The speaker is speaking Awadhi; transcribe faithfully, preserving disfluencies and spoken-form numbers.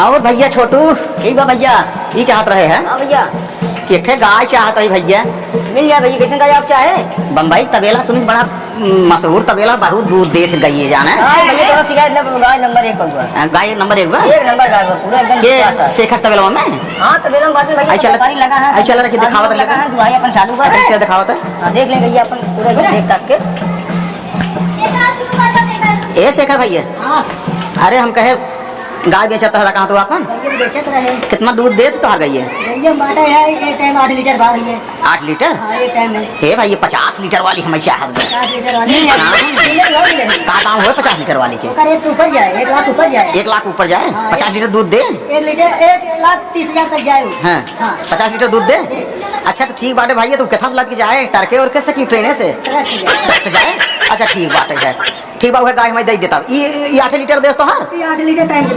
और भैया छोटू? ठीक बा भैया। ई कहत रहे हैं? हाँ भैया। एक ठे गाय चाहत रही भैया। मिल जाए भैया, कैसन गाय आप चाहे? बम्बई तबेला सुनी, बड़ा मशहूर तबेला, बहुत दूध देत गई है जाने। हाँ भैया, तो शिकायत न, गाय नंबर एक बा। हाँ, गाय नंबर एक बा? एक नंबर गाय बा, पूरा एकदम ये विश्वास है। शेखर तबेला में? हाँ, तबेला में बात में भैया, आई चला, व्यापारी लगा है, आई चला रखी, आदमी दिखावत लोग लगा रखी। है, दुहाई अपन चालू बा। अच्छा, क्या दिखावत है? हाँ, देख लें भैया, अपन पूरा एकदम देख ताक के। ए शेखर भैया। हाँ। अरे हम कहे गाय बेचत रहा, कहाँ तू आपन? भैया बेचत रहे। कितना दूध देत तोहार गइया? गइया बाटे है, एक टाइम आठ लीटर भाव है। आठ लीटर? हाँ, एक टाइम है। हे भाई, ये पचास लीटर वाली हमें चाहत बा। पचास लीटर वाली? हाँ। लीटर वाली है। का दाम होए पचास लीटर वाली के? ओकर एक ऊपर जाए, एक लाख ऊपर जाए। एक लाख ऊपर जाए? हाँ, पचास एक लीटर दूध दे? एक लीटर, एक लाख तीस हजार तक जाए वो। हाँ। हाँ। पचास लीटर दूध दे? दे। अच्छा, तो ठीक बाटे भाई, तू केथा से लद के जाए, ट्रके और कैसे की ट्रेने से? ट्रक से जाए। ट्रक से जाए? अच्छा, ठीक बाटे है। ठीक बा, उहे गाय हमें दे देता। ई, ई आठ लीटर दे तोहार? ई आठ लीटर टाइम के दे।